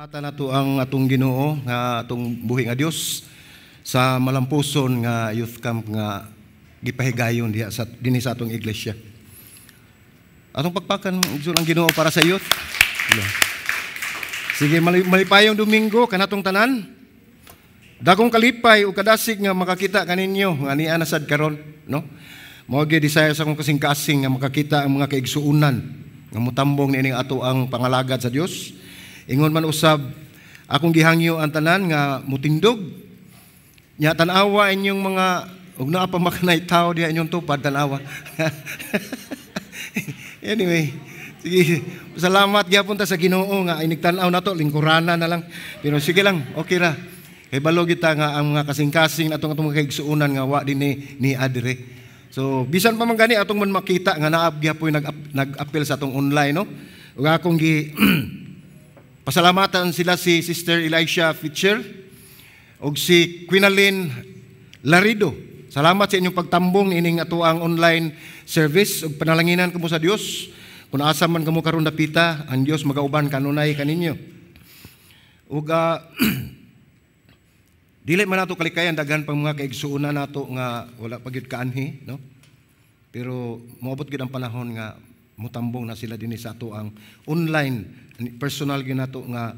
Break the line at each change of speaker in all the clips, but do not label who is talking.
Pasalamatan nato ang atong Ginoo nga atong buhi nga Dios sa malampuson nga youth camp nga gipahigayon diha sa dinhi sa atong iglesia. Atong pakpakan igsoon ang Ginoo para sa youth. Sige, malipayong Domingo kanatong tanan. Dakong kalipay ug kadasig nga makakita kaninyo nga niya na sad karon, no? Mao gyud desire sa akong kasing-kasing nga makakita ang mga kaigsuonan nga motambong niining ato ang pangalagad sa Dios. Ingon man usab akong gihangyo ang tanan nga mutindog. Nya tan-awa inyong mga ug naa pa makanay tao diha inyong tupad, tan-awa. Anyway, sige, salamat gyapon ta sa Ginoo nga inig tan-aw nato lingkurana na lang. Pero sige lang, okay ra. Kay balo kita nga ang mga kasing-kasing atong atong mga kaigsuonan nga wa dinhi ni adre. So bisan pa man gani atong man makita nga naa gyapon nag-apil sa atong online, no. Ug akong gi pasalamatan sila, si Sister Elisha Fitcher ug si Quinalyn Larido. Salamat sa inyong pagtambong ining atoang online service ug panalanginan kamo sa Dios. Kung asa man kamo karon dapita, ang Dios magauban kanunay kaninyo. Ug dili man nato kalikayan, daghan pang mga kaigsuonan nato nga wala pa gyud kaanhi, no? Pero moabot gyud ang panahon nga mutambong na sila dinhi sa ato ang online personal gyud nato nga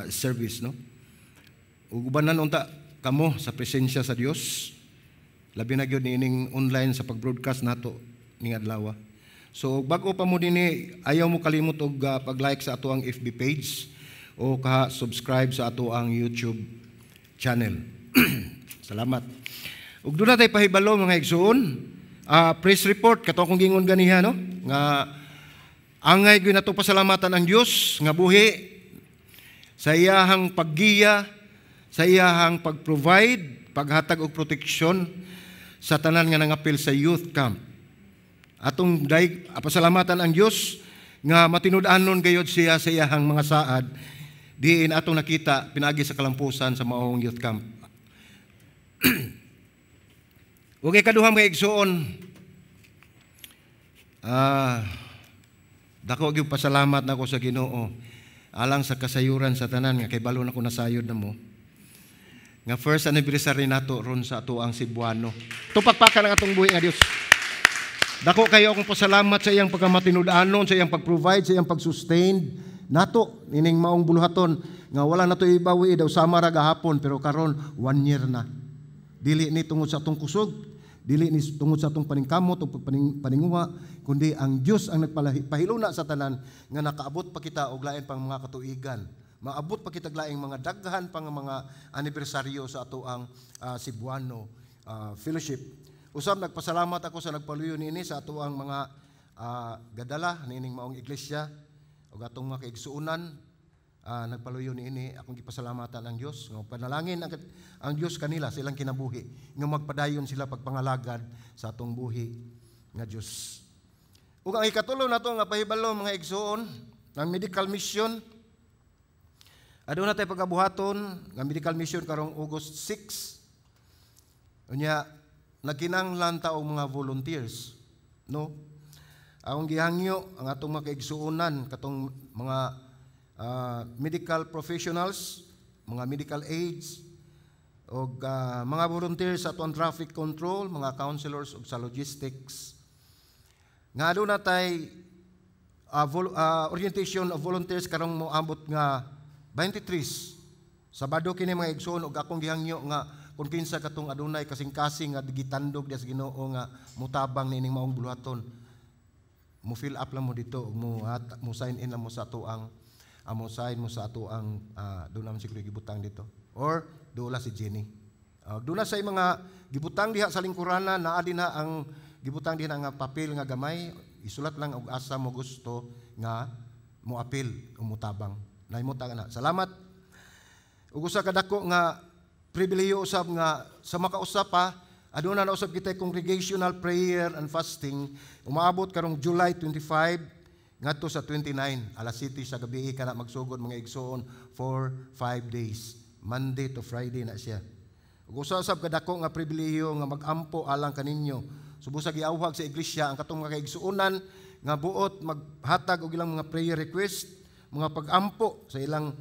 service, no? Ug ubanan unta kamo sa presensya sa Dios. Labi na gyud niining online sa pag-broadcast nato ning adlaw. So bag-o pa mo dinhi, ayaw mo kalimot og pag-like sa ato ang FB page o ka subscribe sa ato ang YouTube channel. Salamat. Ug duna tay pahibalo, mga igsoon. Press report kato akong gingon ganiha, no, nga angay gyud nato pasalamatan ang Dios nga buhi sa iyahang paggiya, sa iyahang pag-provide, paghatag og proteksyon sa tanan nga nangapil sa youth camp. Atong day pasalamatan ang Dios nga matinud-anon gayod siya sa iyahang mga saad diin atong nakita pinaagi sa kalampusan sa maong youth camp. Ug ikaduha, mga igsoon, dako gyud pasalamat nako sa Ginoo alang sa kasayuran sa tanan nga kay balo nako nasayod na mo nga first anniversary nato ron sa ato ang Cebuano. Tupakpakan ang atong buhi nga Dios. Dako kayo akong pasalamat sa iyang pagkamatinud-anon, sa iyang pag-provide, sa iyang pag-sustain nato ining maong buluhaton nga wala nato ibawi daw sama ra gahapon, pero karon one year na. Dili ni tungod sa atong kusog, dili ni tungod sa atong paningkamot o paninguha, kundi ang Dios ang nagpahiluna sa tanan nga nakaabot pa kita og lain pang mga katuigan. Maabot pa kita laing mga daghan pang mga anibersaryo sa ato ang Cebuano Fellowship. Usab nagpasalamat ako sa nagpaluyo niini sa ato ang mga gadala niining maong iglesia ug atong mga kaigsuonan nagpaluyo niini. Akong gipasalamatan ang Dios nga panalangin ang Dios kanila sa ilang kinabuhi nga magpadayon sila pagpangalagad sa atong buhi nga Dios. Ug ang ikatulo nato nga pahibalo, mga igsuon, ang medical mission. Aduna tay pagabuhaton nga medical mission karong August 6. Unya nagkinahanglan ta og mga volunteers, no? Akong gihangyo ang atong mga kaigsuonan katong mga medical professionals, mga medical aides og mga volunteers sa atong traffic control, mga counselors ug sa logistics. Nga aduna tay orientation of volunteers karong moabot nga 23. Sabado kini, mga igsoon, ug akong gihangyo nga kung kinsa katong adunay kasing-kasing nga gitandog diya sa Ginoo nga mutabang niining maong buluhaton, mo fill up lang mo dito ug mo sign in lang mo sa ato ang mo sign mo sa ato ang doon naman siguro gibutang dito or dola si Jenny. Doon na sa mga gibutang diha sa lingkurana, naa din na ang gibutang diha nga papel nga gamay, isulat lang og asa mo gusto nga mo apil o mutabang. Nahimutang na. Salamat. Ug usa ka dako nga pribilehiyo usab nga sa makausap pa, aduna na usab kita congregational prayer and fasting umaabot karong July 25 ngadto sa 29, alas 7 sa gabi kana magsugod, mga igsoon, for 5 days, Monday to Friday na siya. Ug usa usab kadako nga pribilehiyo nga magampo alang kaninyo. Subusa giawhag sa iglesia ang katong mga kaigsuonan nga buot maghatag og ilang mga prayer request, mga pagampo sa ilang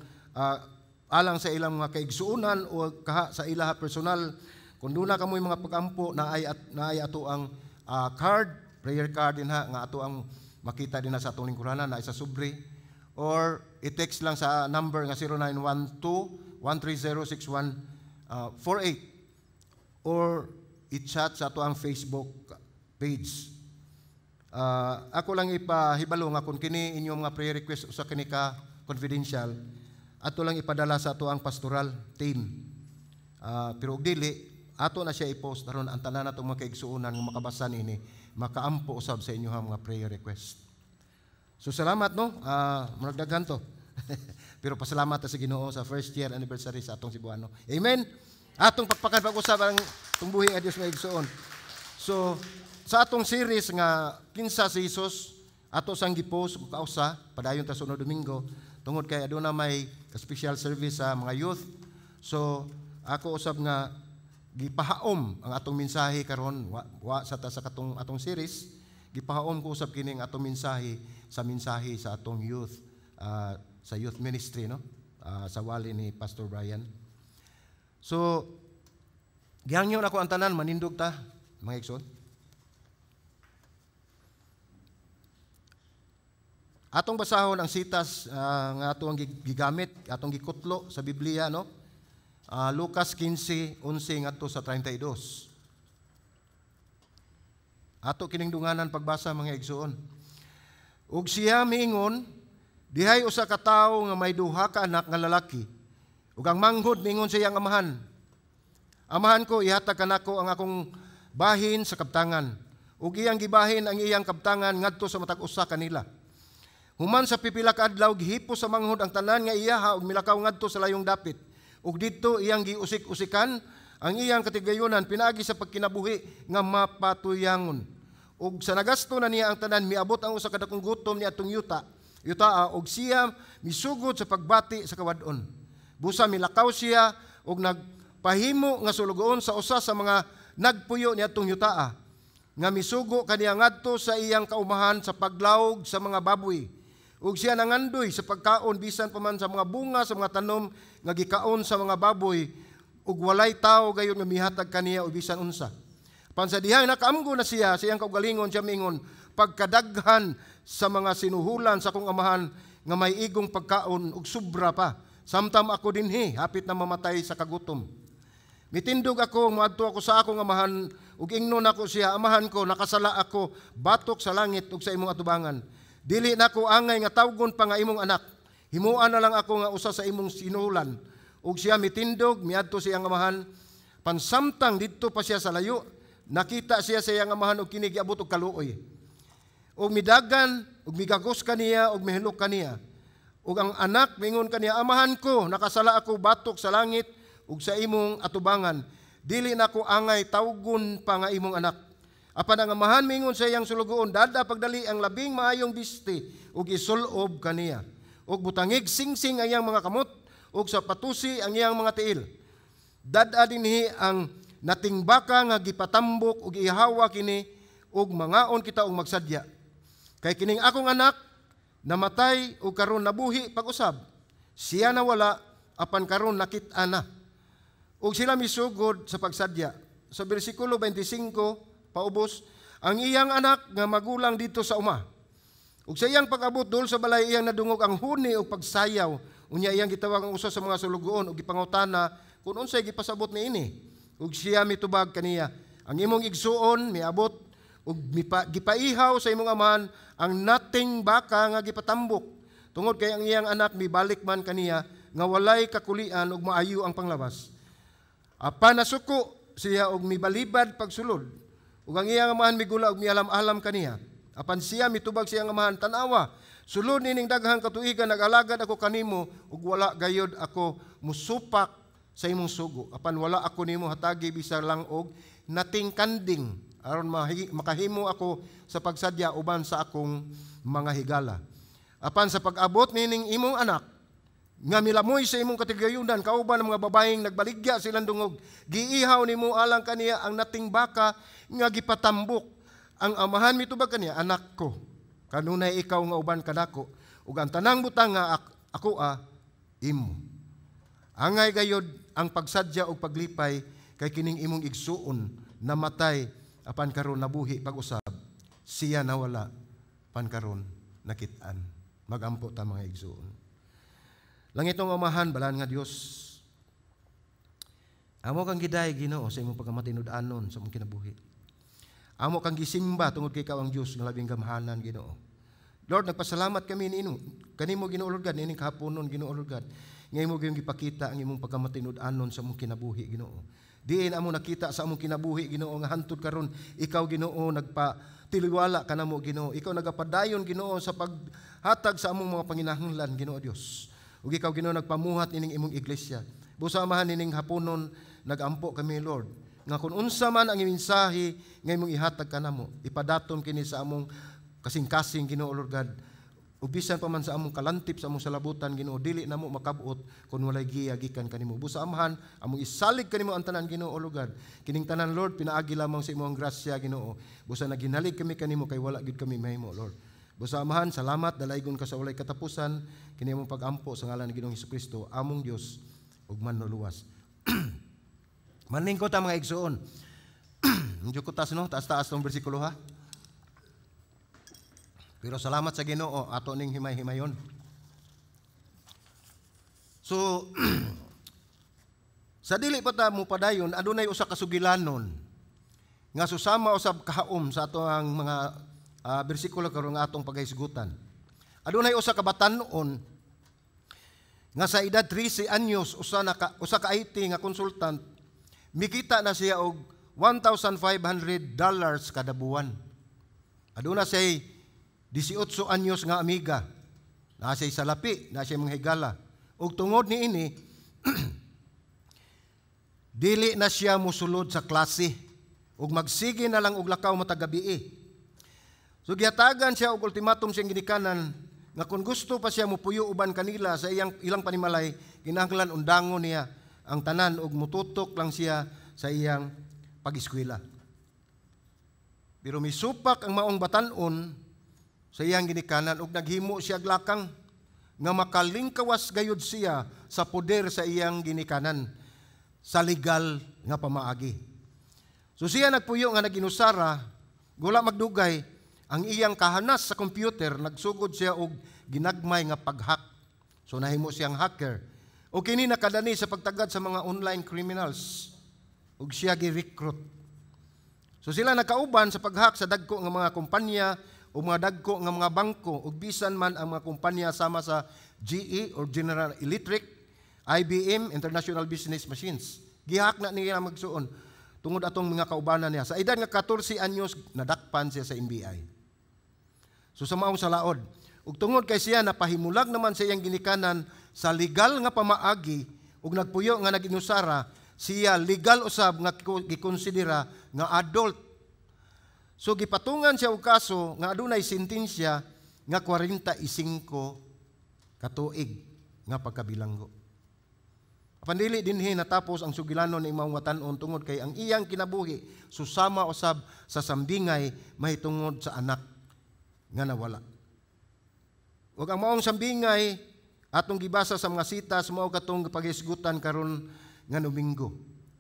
alang sa ilang mga kaigsuonan o kaha sa ilaha personal. Kung duna kamoy mga pagampo naay ato ang card, prayer card dinha nga ato ang makita dinha sa atong lingkuranan, naay sa sobre, or i-text lang sa number nga 0912 130 6148 or i-chat sa ato ang Facebook page. Ako lang ipahibalo nga kung kini inyong mga prayer request usa kini ka confidential, ato lang ipadala sa ato ang pastoral team. Pero og dili, ato na siya i-post aron ang tanan natong mga kaigsuonan nga makabasa niini makaampo usab sa inyong mga prayer request. So salamat, no. Murag daghan to. Pero pasalamat ta sa Ginoo sa first year anniversary sa atong Cebuano. Amen. Atong pakpakan pag-usab ang tungbuhi nga Dios, mga igsuon. So sa atong series nga "Kinsa si Jesus", ato sang gipost og kausa, padayon ta sunod Domingo tungod kay aduna may special service sa mga youth. So ako usab nga gipahaom ang atong mensahe karon, wa sa ta sa katong atong series, gipahaom ko usab kining atong mensahe sa mensahe sa atong youth, sa youth ministry, no, sa wali ni Pastor Brian. So gihangyo nako ang tanan manindog ta, mga igsoon. Atong basahon ang sitas nga atong gigamit, atong gikutlo sa Biblia, no? Lucas 15:11 ngadto sa 32. Ato kining dunganan pagbasa, mga igsoon. Ug siya miingon, "Dihay usa ka tawo nga may duha ka anak nga lalaki. Ug ang manghod miingon sa iyang amahan, 'Amahan ko, ihatag kanako ang akong bahin sa kabtangan.' Ug iyang gibahin ang iyang kabtangan ngadto sa matag usa kanila. Human sa pipila ka adlaw, gihipos sa manghod ang tanan nga iyaha ug milakaw ngadto sa layong dapit. Ug didto iyang giusik-usikan ang iyang katigayunan pinaagi sa pagkinabuhi nga mapatuyangon. Ug sa nagasto na niya ang tanan, miabot ang usa ka dakong gutom ni atong yutaa ug siya misugod sa pagbati sa kawad-on. Busa milakaw siya ug nagpahimo nga sulugoon sa usa sa mga nagpuyo ni atong yutaa nga misugo kaniya ngadto sa iyang kaumahan sa paglawog sa mga baboy. Ug siya nangandoy sa pagkaon bisan pa man sa mga bunga sa mga tanom nga gikaon sa mga baboy, ug walay tawo gayud nga mihatag kaniya og bisan unsa. Pan sa dihang nakaamgo na siya sa iyang kaugalingon, siya miingon, 'Pagkadaghan sa mga sinuhulan sa akong amahan nga may igong pagkaon ug sobra pa, samtang ako dinhi hapit na mamatay sa kagutom. Mitindog ako, moadto ako sa akong amahan ug ingnon ako siya, Amahan ko, nakasala ako batok sa langit ug sa imong atubangan. Dili nako angay nga tawgon pa nga imong anak. Himuan na lang ako nga usa sa imong sinuhulan.' Ug siya mitindog, miadto sa iyang amahan. Pansamtang didto pa siya sa layo, nakita siya sa iyang amahan ug kini giabot og kaluoy. Ug midagan ug migagos kaniya ug mihilok kaniya. Ug ang anak mingon kaniya, 'Amahan ko, nakasala ako batok sa langit ug sa imong atubangan. Dili nako angay tawgon pa nga imong anak.' Apan ang amahan mingon sa iyang sulugoon, 'Dad-a pagdali ang labing maayong biste ug isulob kaniya. Ug butangig singsing ang iyang mga kamot ug sa patusi ang iyang mga tiil. Dad-a dinhi ang natingbaka nga gipatambok ug ihawa kini ug mangaon kita og magsadya. Kay kining akong anak namatay ug karon nabuhi pag-usab. Siya nawala apan karon nakit-a na.' Ug sila misugod sa pagsadya." Sa bersikulo 25 paubos, "Ang iyang anak nga magulang dito sa uma. Ug sa iyang pag-abot dul sa balay, iyang nadungog ang huni ug pagsayaw. Unya iyang gitawag ang usa sa mga sulugoon ug gipangutana kung unsay gipasabot niini. Ug siya mitubag kaniya, 'Ang imong igsuon miabot ug gipaihaw sa imong amahan ang nating baka nga gipatambok tungod kay ang iyang anak mibalik man kaniya nga walay kakulian ug maayo ang panglawas.' Apan nasuko siya og mibalibad pagsulod. Ug ang iyang amahan migula ug mialam-alam kaniya. Apan siya mitubag sa iyang amahan, 'Tan-awa, sulod nining daghang katuigan nag-alagad ako kanimo ug wala gayod ako musupak sa imong sugo. Apan wala ako nimo hatagi bisan lang og nating kanding aron makahimo ako sa pagsadya uban sa akong mga higala. Apan sa pag-abot nining imong anak nga milamoy sa imong katigayunan kauban ang mga babayeng nagbaligya silang dungog, giihaw nimo alang kaniya ang nating baka nga gipatambok.' Ang amahan mitubag kaniya, 'Anak ko, kanunay ikaw nga uban kanako, ug ang tanang butang nga ako imo.'" Angay gayod ang pagsadya og paglipay kay kining imong igsuon namatay apan karon nabuhi pag-usab. Siya nawala pan karon nakit-an. Magampo ta, mga igsuon. Langitnong Amahan, balaan nga Dios. Amo kang gidayeg, Ginoo, sa imong pagkamatinud-anon sa imong kinabuhi. Amo kang gisimba tungod kay ikaw ang Dios nga labing gamhanan, Ginoo. Lord, nagpasalamat kami nino. Kanimo, Ginoo Lord God, nining kahaponon, Ginoo Lord God. Nga imo gyud gipakita ang imong pagkamatinud-anon sa imong kinabuhi, Ginoo. Diin amo nakita sa among kinabuhi, Ginoo, nga hantod karon ikaw, Ginoo, nagpatiliwala kanamo, Ginoo. Ikaw nagapadayon, Ginoo, sa paghatag sa among mga panginahanglan, Ginoo Dios. Ug ikaw, Ginoo, nagpamuhat nining imong iglesia. Busa, Amahan, nining haponon nagampo kami, Lord, nga kung unsa man ang mensahe nga imong ihatag kanamo, ipadaton kini sa among kasing-kasing, Ginoo Lord God. Ug bisan pa man sa among kalantip sa among salabutan, Ginoo, dili namo makabot kung walay giya gikan kanimo. Busa, Amahan, among isalig kanimo ang tanan, Ginoo Lord God. Kining tanan, Lord, pinaagi lamang sa imong grasya, Ginoo. Busa naginalig kami kanimo kay wala gyud kami mahimo, Lord. Busa, Amahan, salamat, dalaygon ka sa walay katapusan. Kini among pagampo sa ngalan ni Ginoong Kristo, among Dios ug manluluwas. Manlingkod ta, mga igsuon. Medyo kutas, no, taas-taas tong bersikulo, ha. Pero salamat sa Ginoo, ato ning himay-himayon. So sa dili pa ta mo padayon, adunay usa ka sugilanon nga susama usab kahaom sa ato ang mga bersikulo karon nga atong paghisgutan. Adunay usa ka batan-on nga sa edad 13 anyos, usa ka IT nga consultant, mikita na siya og $1,500 kada buwan. Aduna siya 18 anyos nga amiga. Naa siya salapi, naa siya mga higala. Ug tungod niini, dili na siya musulod sa klase ug magsige na lang og lakaw matag gabii. So gihatagan siya og ultimatum siyang ginikanan nga kung gusto pa siya mupuyo uban kanila sa ilang panimalay, kinahanglan undangon niya ang tanan ug mututok lang siya sa iyang pag-eskwela. Pero misupak ang maong batan-on sa iyang ginikanan ug naghimo siya lakang nga makalingkawas gayud siya sa poder sa iyang ginikanan sa legal nga pamaagi. So siya nagpuyo nga naginusara, wala magdugay ang iyang kahanas sa computer, nagsugod siya og ginagmay nga pag-hack. So nahimo siyang hacker. O kini nakadani sa pagtagad sa mga online criminals ug siya gi-recruit. So sila nakauban sa pag-hack sa dagko nga mga kumpanya o mga dagko nga mga bangko ug bisan man ang mga kumpanya sama sa GE or General Electric, IBM, International Business Machines. Gihack na niya, magsuon, tungod atong mga kaubanan niya. Sa edad nga 14 anyos, nadakpan siya sa NBI. So sa maong salaod, ug tungod kay siya napahimulag naman sa iyang ginikanan sa legal nga pamaagi ug nagpuyo nga naginusara, siya legal usab nga gikonsidera nga adult. So gipatungan siya og kaso nga adunay sentensya nga 45 ka tuig nga pagkabilanggo. Apan dili dinhi natapos ang sugilanon ni maong batan-on tungod kay ang iyang kinabuhi susama usab sa sambingay mahitungod sa anak nga nawala. Ug ang maong sambingay atong gibasa sa mga sitas mao katong paghisgutan karon nga Domingo.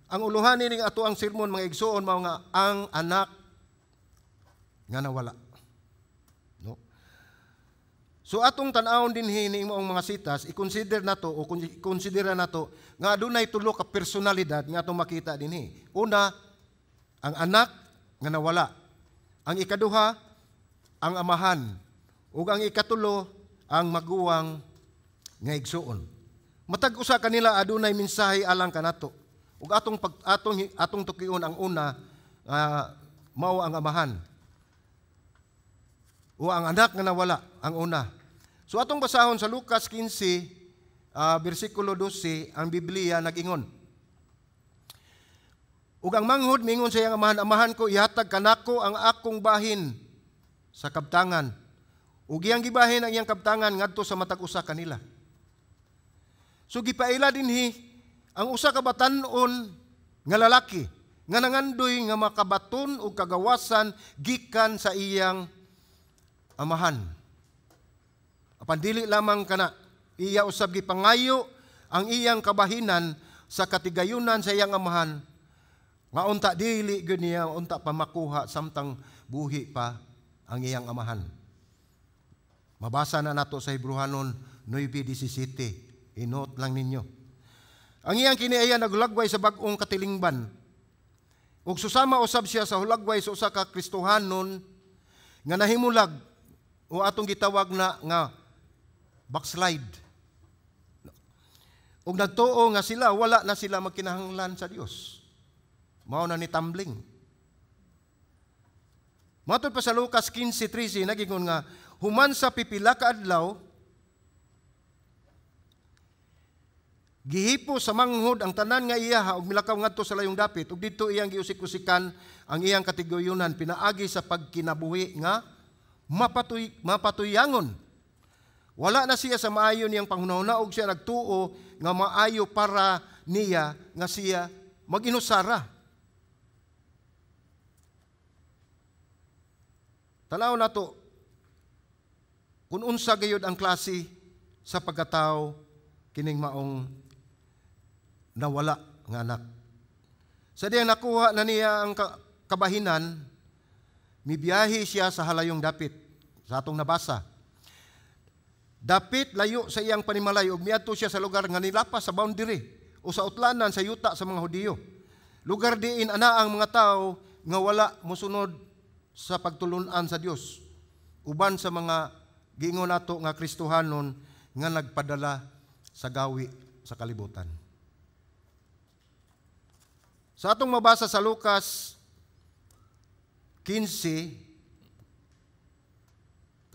Ang uluhan nining ato ang sermon, mga igsuon, mao nga ang anak nga nawala. No? So atong tan-awon dinhi ni maong mga sitas, i-consider nato o konsidera nato nga adunay tulo ka personalidad nga atong makita dinhi. Una, ang anak nga nawala. Ang ikaduha, ang amahan. Ug ang ikatulo, ang maguwang nga igsuon. Matag usa kanila adunay mensahe alang kanato. Ug atong pag, atong atong tukion ang una, mao ang amahan. O ang anak nga nawala, ang una. So atong basahon sa Lucas 15, bersikulo 12, ang Biblia nag-ingon: "Ug ang manghod mingon sa iyang amahan, 'Amahan ko, ihatag kanako ang akong bahin sa kabtangan.' Ug iyang gibahin ang iyang kabtangan ngadto sa matag usa kanila." So gipaila dinhi ang usa ka batan-on nga lalaki nga nangandoy nga makabaton og kagawasan gikan sa iyang amahan. Apan dili lamang kana, iya usab gipangayo ang iyang kabahinan sa katigayunan sa iyang amahan nga unta dili gyud niya unta pa makuha samtang buhi pa ang iyang amahan. Mabasa na nato sa Hebreohanon 9:17. I-note lang ninyo. Ang iyang kiniaya naglagway sa bag-ong katilingban. Ug susama usab siya sa hulagway sa usa ka Kristohanon nga nahimulag o atong gitawag na nga backslide. Ug nagtuo nga sila wala na sila magkinahanglan sa Dios. Mao na ni tumbling. Matod pa sa Lucas 15:13, nagingon nga human sa pipila ka adlaw, gihipo sa manghod ang tanan nga iyaha ug milakaw ngadto sa layong dapit, ug didto iyang giusik-usikan ang iyang katiguyunan pinaagi sa pagkinabuhi nga mapatuyangon. Wala na siya sa maayo niyang panghunahuna ug siya nagtuo nga maayo para niya nga siya maginusara. Tanaw nato kung unsa gayud ang klase sa pagkatao kining maong nawala nga anak. Sa diyang nakuha na niya ang kabahinan, mibiyahe siya sa halayong dapit sa atong nabasa. Dapit layo sa iyang panimalay ug miadto siya sa lugar nga nilapas sa boundary o sa utlanan sa yuta sa mga Hudiyo. Lugar diin ana ang mga tawo nga wala mosunod sa pagtulun-an sa Dios, uban sa mga giingon nato nga Kristohanon nga nagpadala sa gawi sa kalibutan. Sa atong mabasa sa Lucas 15,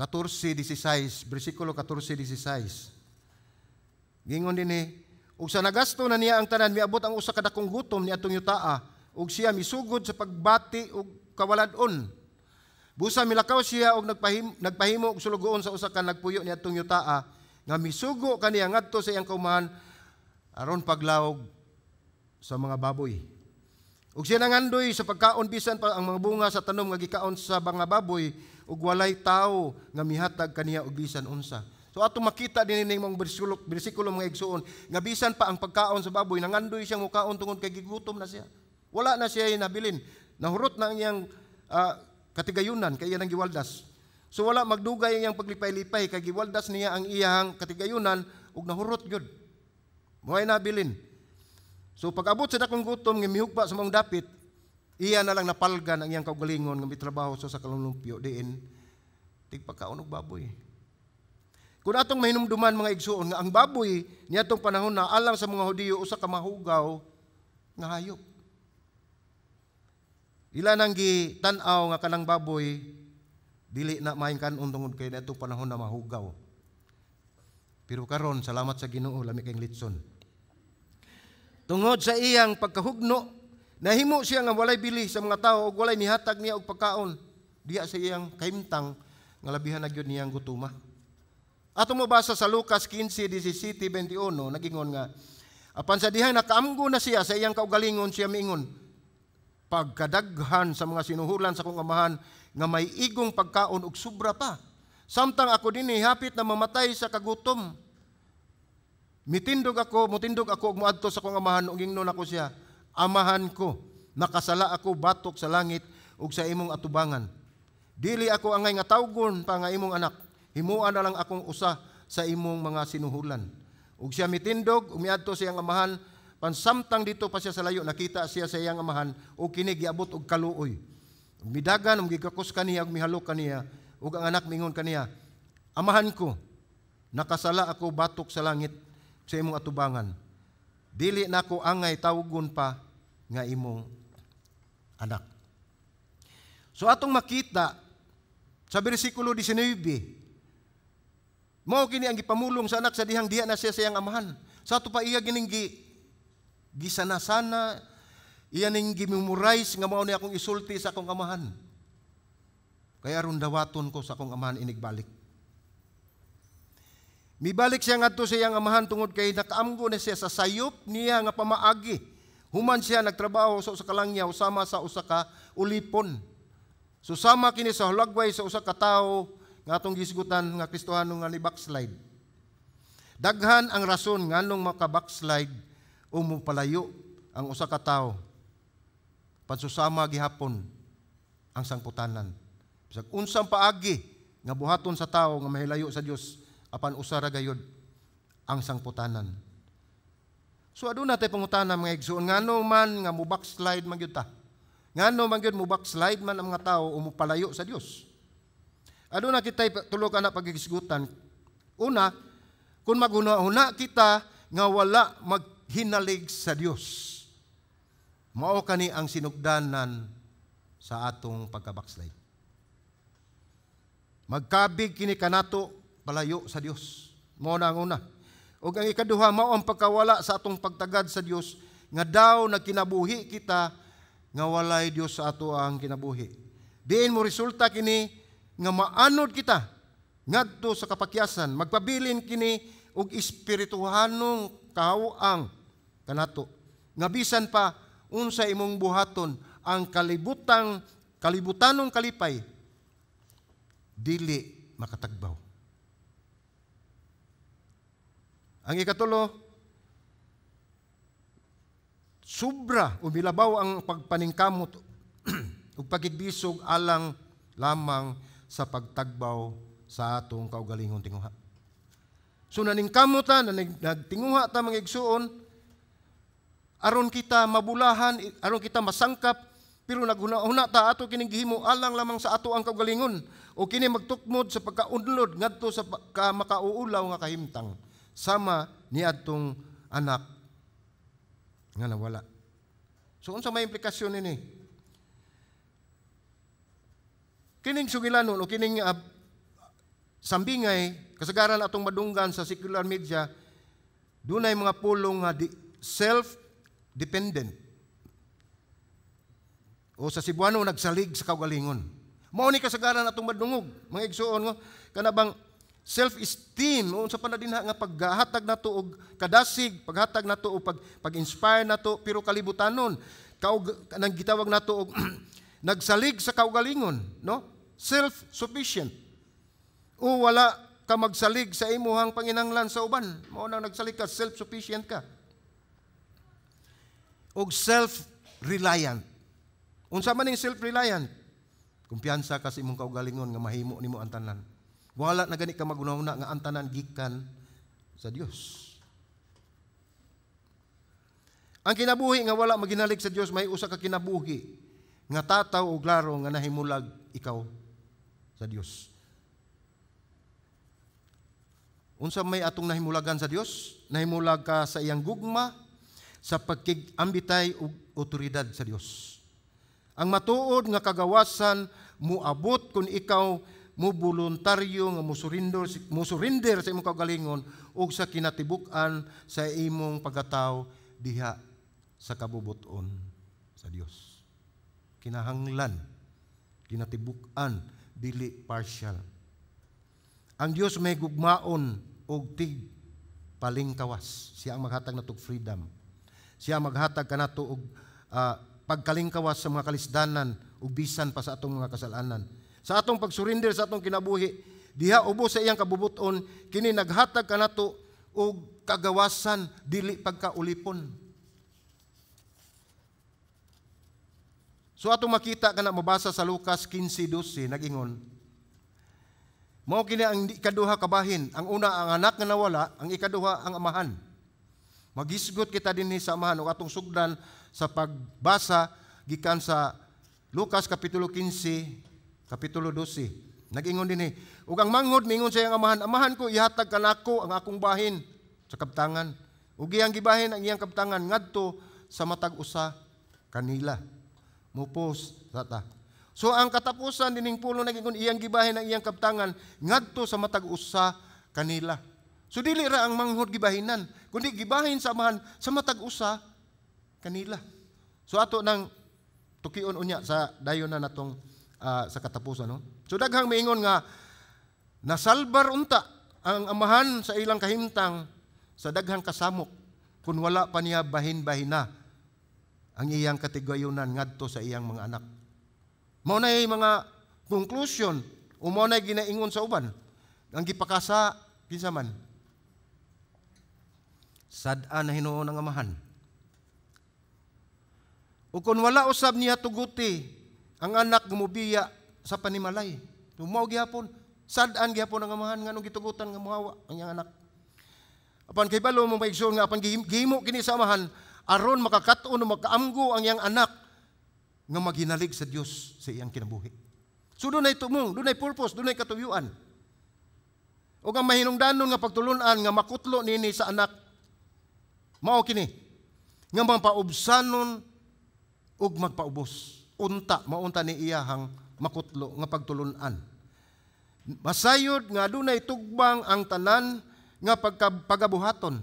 14, 16, bersikulo 14, 16. Gingon dinhi, ug sa nagasto na niya ang tanan, miabot ang usa ka dakong gutom ni atong yutaa, ug siya misugod sa pagbati og kawalad-on. Busa milakaw siya og nagpahimo og sulugoon sa usa ka nagpuyo ni atong yutaa, nga misugo kaniya ngadto sa iyang kaumahan aron paglawog sa mga baboy. Ug siya nangandoy sa pagkaon bisan pa ang mga bunga sa tanom nga gikaon sa mga baboy, ug walay tawo nga mihatag kaniya og bisan unsa. So atong makita din ning mga bersikulo mga igsuon nga bisan pa ang pagkaon sa baboy, nangandoy siyang mukaon tungod kay gigutom na siya. Wala na siya nabilin. Nahurot na ang iyang katigayunan kay iyang giwaldas. So wala magdugay ang iyang paglipay-lipay kay giwaldas niya ang iyang katigayunan ug nahurot gyud. Moay nabilin. So pag-abot sa dakong gutom nga mihugpa sa maong dapit, iya na lang napalgan ang iyang kaugalingon nga mitrabaho sa kalanumpyo diin tigpagkaon og baboy. Kung atong mahinumduman mga igsuon nga ang baboy niadtong panahon na alang sa mga Hudiyo usa ka mahugaw nga hayop. Ila nang gitan-aw nga kanang baboy dili na maayong kan-on tungod kay niadtong panahon na mahugaw. Pero karon salamat sa Ginoo, lami kayong litson. Tungod sa iyang pagkahugno, nahimo siya nga walay bili sa mga tawo ug walay nihatag niya og pagkaon diha sa iyang kahimtang nga labihan na gyud niyang gutuma. Ato mabasa sa Lucas 15:17-21, nagingon nga apan sa dihang nakaamgo na siya sa iyang kaugalingon, siya miingon, pagkadaghan sa mga sinuhulan sa akong amahan nga may igong pagkaon ug sobra pa, samtang ako dinhi hapit na mamatay sa kagutom. Mitindog ako, mutindog ako ug moadto sa akong amahan ug ingnon ako siya, amahan ko, nakasala ako batok sa langit ug sa imong atubangan. Dili ako angay nga tawgon pa nga imong anak, himua na lang akong usa sa imong mga sinuhulan. Ug siya mitindog, umiadto sa iyang amahan, pansamtang dito pa siya sa layo, nakita siya sa iyang amahan, ug kini giabot og kaluoy. Ug midagan, ug gigakos kaniya, ug mihalok kaniya, ug ang anak mingon kaniya, amahan ko, nakasala ako batok sa langit sa imong atubangan. Dili nako angay tawgon pa nga imong anak. So atong makita sa bersikulo 19, mao kini ang gipamulong sa anak sa dihang diha na siya sa iyang amahan. Sa ato pa iya gining gisanasana, iya ning gimemorize nga mao ni akong isulti sa akong amahan. Kaya aron dawaton ko sa akong amahan inigbalik. Mibalik siya ngadto sa iyang amahan tungod kay nakaamgo na siya sa sayop niya nga pamaagi. Human siya nagtrabaho sa usa ka langyaw sama sa usa ka ulipon. So sama kini sa hulagway sa usa ka tawo nga atong gisgutan nga Kristohano nga ni backslide. Daghan ang rason nganong maka-backslide o mopalayo ang usa ka tawo. Pansusama gihapon ang sangputanan. Bisag unsang paagi nga buhaton sa tawo nga mahilayo sa Dios, apan usa ra gayud ang sangputanan. So aduna tay pangutana, mga igsoon, ngano man nga mo backslide man gyud ta? Ngano man gyud mo backslide man ang mga tawo o mopalayo sa Dios? Aduna kitay tulo ka na pagigisgutan. Una, kung maghuna-huna kita nga wala maghinalig sa Dios, mao kani ang sinugdanan sa atong pagka-backslide. Magkabig kini kanato palayo sa Dios. Mao na ang una. Ug ang ikaduha, mao ang pagkawala sa atong pagtagad sa Dios, nga daw nagkinabuhi kita nga walay Dios sa ato ang kinabuhi. Diin mo resulta kini nga maanod kita ngadto sa kapakyasan, magpabilin kini og espirituhanong kahaw-ang kanato. Nga bisan pa unsa imong buhaton, ang kalibutanong kalipay dili makatagbaw. Ang ikatulo, sobra o milabaw ang pagpaningkamot ug pagigbisog alang lamang sa pagtagbaw sa atong kaugalingon tinguha. So naningkamot ta, nagtinguha ta, mga igsuon, aron kita mabulahan, aron kita masangkap, pero naghuna-huna ta ato kining gihimo alang lamang sa ato ang kaugalingon o kini magtukmod sa pagkaunlod ngadto sa makauulaw nga kahimtang sama niadtong anak nga nawala. So unsa may implikasyon nini? Kining sugilanon o kining sambingay kasagaran atong madunggan sa secular media, dunay mga pulong nga self-dependent. O sa Cebuano, nagsalig sa kaugalingon. Mao ni kasagaran atong madungog, mga igsuon, nga kana bang self-esteem o unsa pa na dinha nga paghatag nato og kadasig, paghatag nato og pag-inspire nato, pero kalibutanon kaug nang gitawag nato og nagsalig sa kaugalingon, no? Self-sufficient. O wala ka magsalig sa imuhang panginahanglan sa uban. Mao nang nagsalig ka, self-sufficient ka. Og self-reliant. Unsa man ning self-reliant? Kumpiyansa ka sa imong kaugalingon nga mahimo nimo ang tanan. Wala na gani ka maghuna-huna nga ang tanan gikan sa Dios. Ang kinabuhi nga wala maginalig sa Dios may usa ka kinabuhi nga tataw og klaro nga nahimulag ikaw sa Dios. Unsa may atong nahimulagan sa Dios? Nahimulag ka sa iyang gugma, sa pagkig-ambitay og otoridad sa Dios. Ang matuod nga kagawasan muabot kung ikaw mo voluntaryo nga mo surrender sa imong kaugalingon ug sa kinatibuk-an sa imong pagkatawo diha sa kabubuton sa Dios. Kinahanglan kinatibuk-an, dili partial. Ang Dios may gugmaon og tig palingkawas. Siya ang maghatag nato og freedom. Siya ang maghatag kanato og pagkalingkawas sa mga kalisdanan ug bisan pa sa atong mga kasalanan. Sa atong pagsurrender sa atong kinabuhi diha ubos sa iyang kabubuton, kini naghatag kanato og kagawasan, dili pagkaulipon. So atong makita kana mabasa sa Lucas 15:12, nagingon. Mao kini ang ikaduha kabahin. Ang una ang anak nga nawala, ang ikaduha ang amahan. Magisgot kita dinhi sa amahan ug atong sugdan sa pagbasa gikan sa Lucas kapitulo 15, kapitulo 12. Nagingon dinhi, ug ang manghod mingon sa iyang amahan, "Amahan ko, ihatag kanako ang akong bahin sa kabtangan." Ug iyang gibahin ang iyang kabtangan ngadto sa matag usa kanila. Mupos sa ta. So ang katapusan dining pulo, nagingon iyang gibahin ang iyang kabtangan ngadto sa matag usa kanila. So dili ra ang manghod gibahinan, kundi gibahin sa amahan sa matag usa kanila. So ato nang tukion unya sa dayon na natong sa katapusan, no. So daghang miingon nga nasalbar unta ang amahan sa ilang kahimtang sa daghang kasamok kung wala pa niya bahin-bahina ang iyang katigayunan ngadto sa iyang mga anak. Mao na mga conclusion o mao na ginaingon sa uban. Ang gipakasa kinsa man? Sad-a na hinuon ang amahan. O kung wala usab niya tuguti ang anak nga mobiya sa panimalay. Mao gihapon, sad-an gihapon ang amahan nganong gitugutan nga mohawa ang iyang anak. Apan kay balo mo, mga igsoon, nga apan gihimo kini sa amahan aron makakat-on o makaamgo ang iyang anak nga maghinalig sa Dios sa iyang kinabuhi. So dunay tumong, dunay purpose, dunay katuyuan. O ang mahinungdanon nga pagtulunan nga makutlo nini sa anak, mao kini nga mapaubsanon ug magpaubos. Unta, maunta ni iyahang makutlo nga pagtulunan. Masayod nga adunay tugbang ang tanan nga pagabuhaton.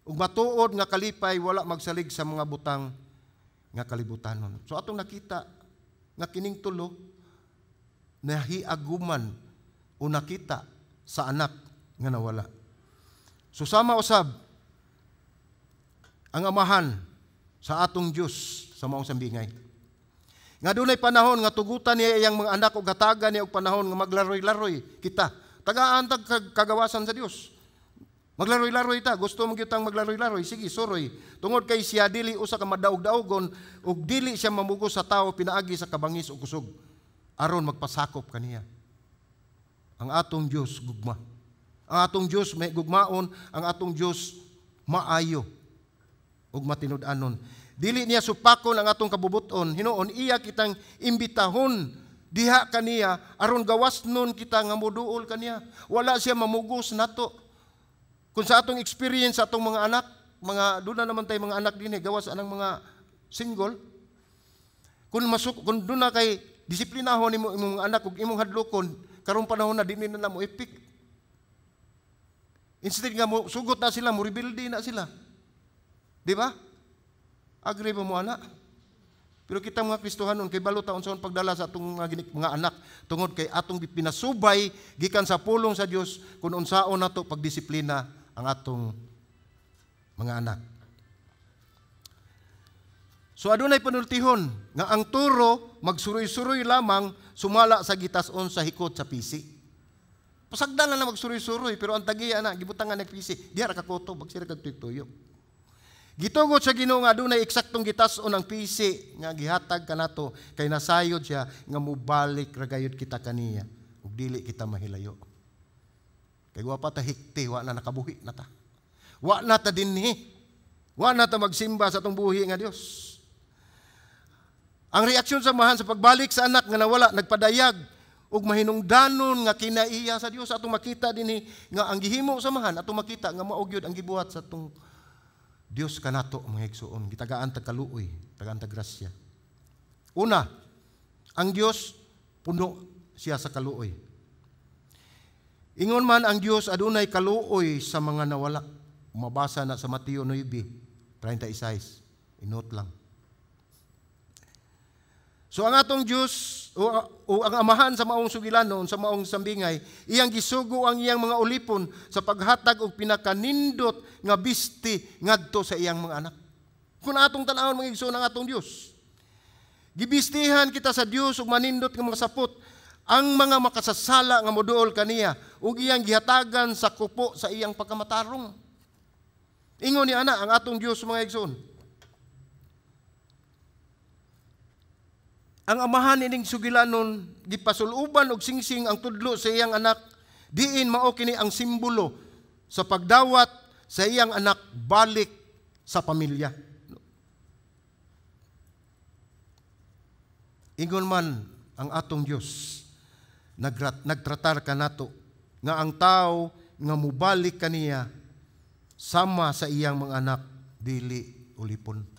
Ug matuod nga kalipay wala magsalig sa mga butang nga kalibutanon. So atong nakita nga kining tulo nahiaguman o nakita sa anak nga nawala. So sama usab ang amahan sa atong Dios sa maong sambingay. Nga dunay panahon nga tugutan niya iyang mga anak og hatagan niya og panahon nga maglaroy-laroy kita. Tagaan tag kagawasan sa Dios. Maglaroy-laroy ta, gusto mo gyud maglaroy-laroy, sige, suroy. Tungod kay siya dili usa ka madaog-daogon ug dili siya mamugos sa tawo pinaagi sa kabangis o kusog aron magpasakop kaniya. Ang atong Dios gugma. Ang atong Dios may gugmaon, ang atong Dios maayo ug matinud-anon. Dili niya supakon ang atong kabubuton, hinuon iya kitang imbitahon diha kaniya aron gawas nun kita nga moduol kaniya. Wala siya mamugos nato. Kung sa atong experience sa atong mga anak, mga duna naman tay mga anak dinhi gawas anang mga single. Kung duna kay disiplinahon nimo imong mga anak ug imong hadlokon, karong panahon na dinhi na mo epik. Instead nga mo sugot na sila, mo rebelde na sila. Di ba? Agree ba mo ana? Pero kita mga Kristohanon kay balo ta unsaon pagdala sa atong mga anak tungod kay atong pinasubay gikan sa pulong sa Dios kung unsaon nato pagdisiplina ang atong mga anak. So adunay panultihon nga ang turo magsuroy-suroy lamang sumala sa gitas-on sa hikot sa pisi. Pasagdan na lang magsuroy-suroy pero ang tagiya na gibutangan ng pisi, diha ra ka kutob, bagsira kag tuyok. Gitugot sa Ginoo nga adunay eksaktong gitas-on ang pisi nga gihatag kanato kay nasayod siya nga mobalik ra gayud kita kaniya ug dili kita mahilayo. Kay wa pa ta hikti, wa na nakabuhi na ta. Wa na ta dinhi. Wa na ta magsimba sa atong buhi nga Dios. Ang reaksyon sa amahan sa pagbalik sa anak nga nawala nagpadayag ug mahinungdanon nga kinaiya sa Dios. Atong makita dinhi nga ang gihimo sa amahan, atong makita nga mao gyud ang gibuhat sa atong Dios kanato, mga igsuon. Gitagaan tag kaluoy, tagaan tag grasya. Una, ang Dios puno siya sa kaluoy. Ingon man ang Dios adunay kaluoy sa mga nawala. Mabasa na sa Mateo 9:36. Inot lang. So ang atong Dios o ang amahan sa maong sugilanon, sa maong sambingay, iyang gisugo ang iyang mga ulipon sa paghatag og pinakanindot nga bisti ngadto sa iyang mga anak. Kung atong tan-awon, mga igsoon, ang atong Dios, gibistihan kita sa Dios og manindot nga mga sapot ang mga makasasala nga moduol kaniya ug iyang gihatagan sa kupo sa iyang pagkamatarong. Ingon ni ana ang atong Dios, mga igsoon. Ang amahan ining sugilanon gipasuluban og singsing ang tudlo sa iyang anak, diin mao kini ang simbolo sa pagdawat sa iyang anak balik sa pamilya. Ingon man ang atong Dios nagtratar kanato nga ang tao nga mobalik kaniya sama sa iyang mga anak dili ulipon.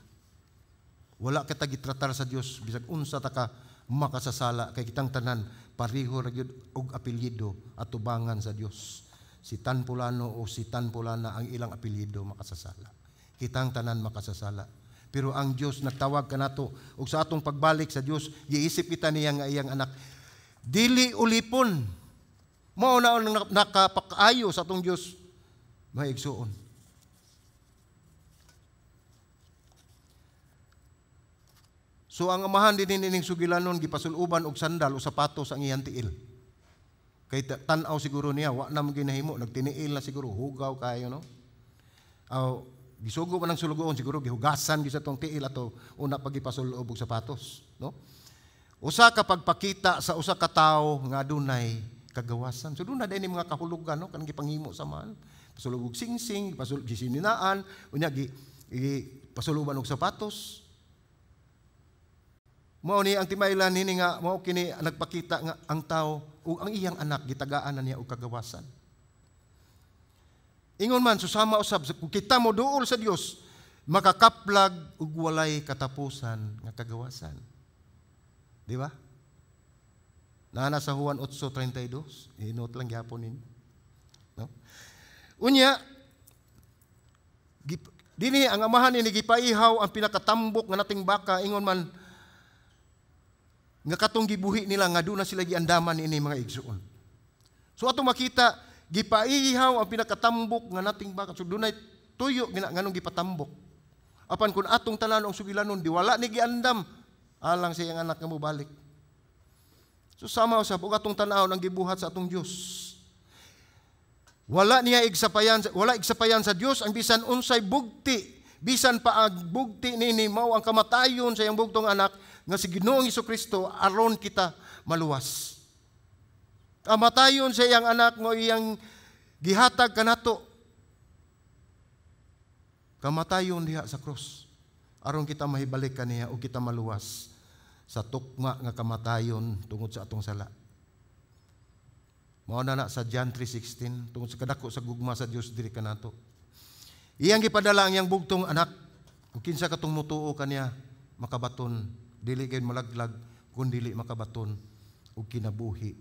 Wala kita gitratar sa Dios bisag unsa ta ka makasasala kay kitang tanan pareho ra gyud og apelyido atubangan sa Dios. Si Tan Pulano o si Tan Pulana ang ilang apelyido makasasala. Kitang tanan makasasala. Pero ang Dios nagtawag kanato ug sa atong pagbalik sa Dios giisip kita niya nga iyang anak dili ulipon. Mao na ang nakapakaayo sa atong Dios, mga igsuon. So ang amahan din ining sugilanon gipasuluban og sandal o sapatos ang iyang tiil. Kay tan-aw siguro niya wa na mo ginahimo, nagtiniil na siguro, hugaw kayo, no. Aw gisugo man ang sulugoon, siguro gihugasan gyud sa tong tiil ato una pag gipasulob og sapatos, no? Usa ka pagpakita sa usa ka tawo nga adunay kagawasan. So duna din mga kahulugan, no, kanang gipanghimo sa man. Pasulog og singsing, pasulog gisininaan, unya gi, gi pasuluban og sapatos. Mao ni ang timaylan nini nga mao kini nagpakita nga ang tao ug ang iyang anak gitagaan na niya og kagawasan. Ingon man, susama usab kung kita mo duol sa Dios, makakaplag ug walay katapusan nga kagawasan. Di ba? Naa sa Juan 8:32, i-note lang gyapon ninyo. No? Unya, dinhi ang amahan ini gipaihaw ang pinakatambok nga nating baka, ingon man nga katong gibuhi nila nga duna sila giandaman ini, mga igsuon. So ato makita, gipaihaw ang pinakatambok nga nating baka. So dunay tuyo gina nganong gipatambok. Apan kung atong tanan ang sugilanon, di wala ni giandam alang sa iyang anak nga mobalik. So sama usab ug atong tan-awon ang gibuhat sa atong Dios. Wala niya igsapayan, wala igsapayan sa Dios ang bisan unsay bugti, bisan pa ang bugti niini mao ang kamatayon sa iyang bugtong anak nga si Ginoong Kristo aron kita maluwas. Kamatayon sa iyang anak mo iyang gihatag kanato. Kamatayon diha sa krus aron kita mahibalik kaniya ug kita maluwas sa tukma nga kamatayon tungod sa atong sala. Mao na na sa John 3:16, tungod sa kadako sa gugma sa Dios diri kanato, iyang gipadala ang iyang bugtong anak ug kinsa katong mutuo kaniya makabaton dili gayud malaglag kun dili makabaton og kinabuhi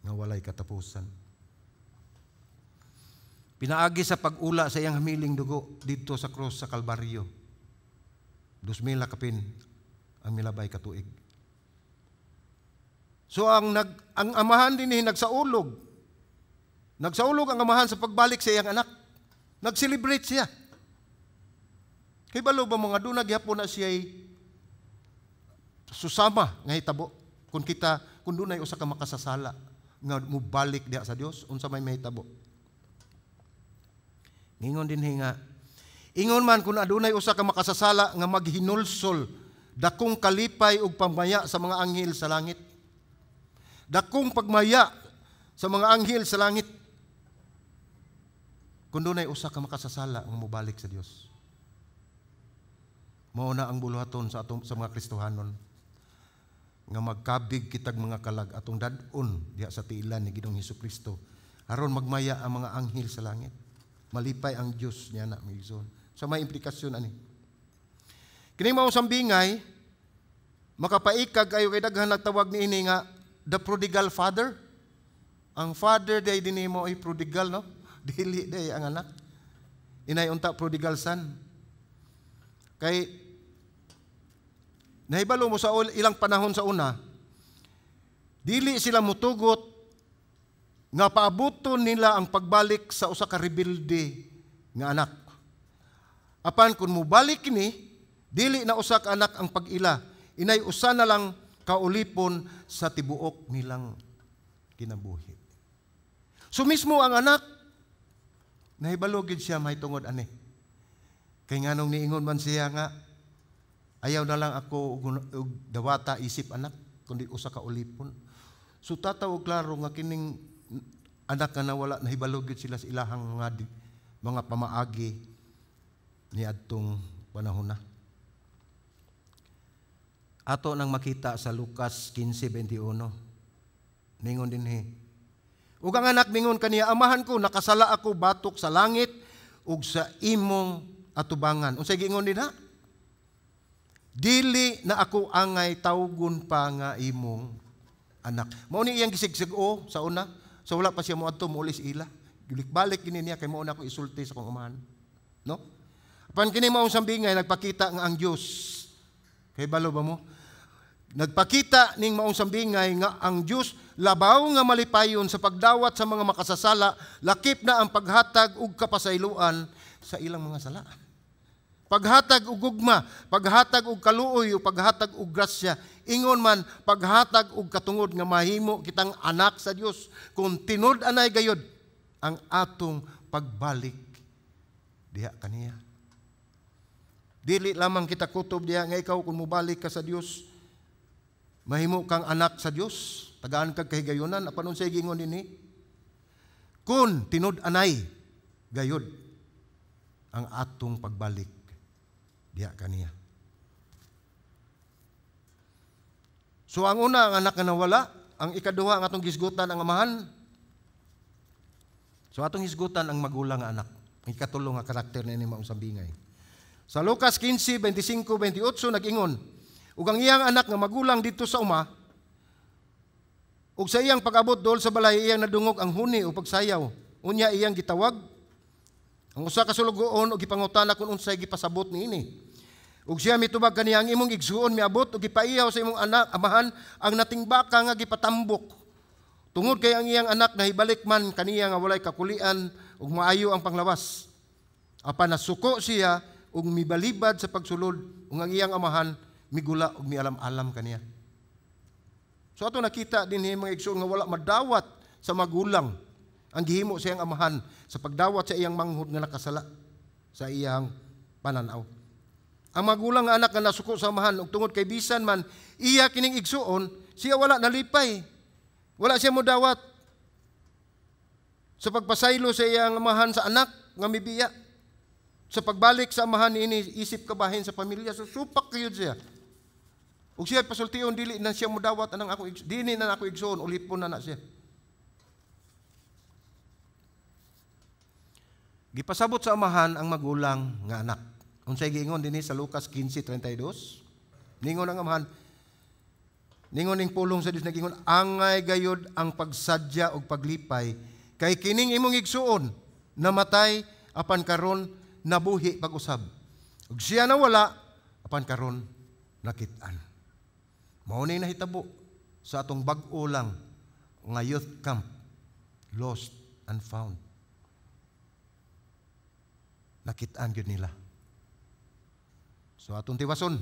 nga walay katapusan. Pinaagi sa pag-ula sa iyang hamiling dugo didto sa krus sa Kalbaryo. 2,000 kapin ang milabay katuig. So ang amahan din nagsaulog. Nagsaulog ang amahan sa pagbalik sa iyang anak. Nag-celebrate siya. Kay balo ba mga duna gyapon na siya susama nga hitabo kung kita kung dunay usa ka makasasala nga mubalik diha sa Dios, unsa may mahitabo? Ingon din nga, ingon man kung adunay usa ka makasasala nga maghinulsol, dakong kalipay ug pagmaya sa mga anghel sa langit. Dakong pagmaya sa mga anghel sa langit kung dunay usa ka makasasala nga mobalik sa Dios. Mao na ang buluhaton sa atong sa mga Kristohanon nga magkabig kitag mga kalag atong dad-on diha sa tiilan ni Ginoong Hesus Kristo aron magmaya ang mga anghel sa langit. Malipay ang Dios niya na, mga igsoon. Sa may implikasyon ani. Kini mao sambingay makapaikag ayo kay daghan nagtawag niini nga the prodigal father. Ang father day dinhi mo ay prodigal, no? Dili day ang anak. Inay unta prodigal son. Kay nahibalo mo sa ilang panahon sa una, dili sila mutugot nga paabuton nila ang pagbalik sa usa ka rebelde nga anak. Apan kung mubalik kini, dili na usa ka anak ang pag-ila, inay usa na lang kaulipon sa tibuok nilang kinabuhi. So mismo ang anak, nahibalo gid siya mahitungod ani. Kay nganong niingon man siya nga ayaw na lang ako og dawata isip anak kundi usa ka ulipon. So tataw og klaro nga kining anak nga nawala, nahibalo gyud sila sa ilahang mga pamaagi niadtong panahon na. Ato nang makita sa Lucas 15:21. Ningon dinhi. Ug ang anak mingon kaniya, "Amahan ko, nakasala ako batok sa langit ug sa imong atubangan." Unsay giingon dinha? "Dili na ako angay tawgon pa nga imong anak." Mao ni iyang gisigsig-o sa una. So wala pa siya moadto mouli sa ila. Balik kini niya kay mao na ako isulti sa akong amahan. No? Apan kini maong sambingay nagpakita nga ang Dios. Kay balo ba mo? Nagpakita ning maong sambingay nga ang Dios labaw nga malipayon sa pagdawat sa mga makasasala, lakip na ang paghatag og kapasayloan sa ilang mga sala. Paghatag og gugma, paghatag og kaluoy, ug paghatag og grasya. Ingon man, paghatag og katungod nga mahimo kitang anak sa Dios kung tinud-anay gayod ang atong pagbalik diha kaniya. Dili lamang kita kutob diha nga ikaw, kung mobalik ka sa Dios, mahimo kang anak sa Dios, tagaan kag kahigayunan. Apan unsay giingon dinhi? Kung tinud-anay gayud ang atong pagbalik diha kaniya. So ang una, ang anak nga nawala, ang ikaduha, ang atong gisgutan ang amahan. So atong hisgutan ang magulang nga anak. Ang ikatulo nga karakter niini maong sambingay. Sa Lucas 15:25, 28 nag-ingon, "Ug ang iyang anak nga magulang didto sa uma, ug sa iyang pag-abot dool sa balay, iyang nadungog ang huni o pagsayaw. Unya iyang gitawag ang usa ka sulugoon ug gipangutana kung unsay gipasabot niini. Ug siya mitubag kaniya, 'Ang imong igsuon miabot ug gipaihaw sa imong anak amahan ang natingbaka nga gipatambok. Tungod kay ang iyang anak nahibalik man kaniya nga walay kakulian ug maayo ang panglawas.' Apan nasuko siya ug mibalibad sa pagsulod, ug ang iyang amahan migula ug mialam-alam kaniya." So ato nakita dinhi, mga igsoon, nga wala madawat sa magulang ang gihimo sa iyang amahan sa pagdawat sa iyang manghod nga nakasala sa iyang pananaw. Ang magulang nga anak nga nasuko sa amahan ug tungod kay bisan man iya kining igsuon, siya wala nalipay. Wala siya modawat sa pagpasaylo sa iyang amahan sa anak nga mibiya. Sa pagbalik sa amahan niini isip kabahin sa pamilya, so supak gyud siya. Ug siya pasultion, dili na siya modawat anang ako, dili na ako igsuon, ulipon na na siya. Gipasabot sa amahan ang magulang nga anak. Unsay giingon dinhi sa Lucas 15:32? Ningon ang amahan, ningon ning pulong sa Dios, nagingon, "Angay gayod ang pagsadya og paglipay kay kining imong igsuon namatay apan karon nabuhi pag-usab. Ug siya nawala apan karon nakit-an." Mao ni nahitabo sa atong bag-o lang nga youth camp, Lost and Found. Nakit-an gyud nila. So atong tiwason.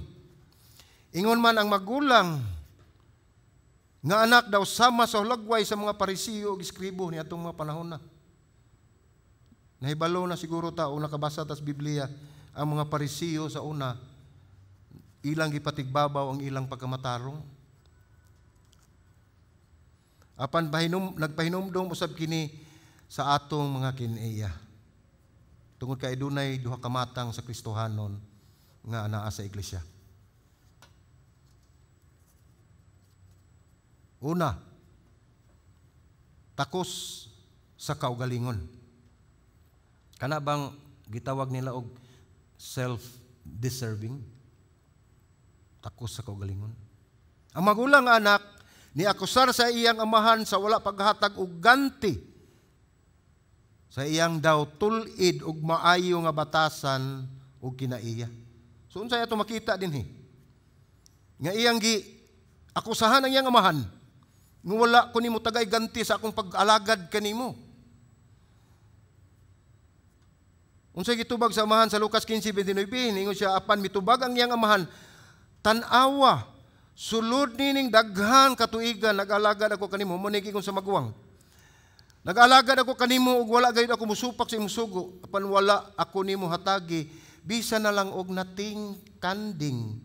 Ingon man ang magulang nga anak daw sama sa hulagway sa mga Parisiyo ug eskribo ni atong mga panahon na. Nahibalo na siguro ta o nakabasa tas Biblia, ang mga Parisiyo sa una, ilang gipatigbabaw ang ilang pagkamatarong. Apan nagpahinumdom usab kini sa atong mga kinaiya. Tungod kay dunay duha ka matang sa Kristohanon nga anaa sa iglesia. Una, takos sa kaugalingon. Kana bang gitawag nila og self-deserving? Takos sa kaugalingon. Ang magulang nga anak ni akusar sa iyang amahan sa wala paghatag og ganti sa iyang daw tul-id og maayo nga batasan og kinaiya. So unsay ato makita dinhi? Nga iyang gi akusahan ang iyang amahan nga wala ko nimo tagay ganti sa akong pag-alagad kanimo. Unsay gitubag sa amahan sa Lucas 15:29, ningon siya, apan mitubag ang iyang amahan, "Tan-awa, sulod nining daghan katuigan nag-alagad ako kanimo," mo ni giingon sa maguwang. "Nag-alagad ako kanimo ug wala gayud ako musupak sa imong sugo, apan wala ako nimo hatagi bisan na lang og nating kanding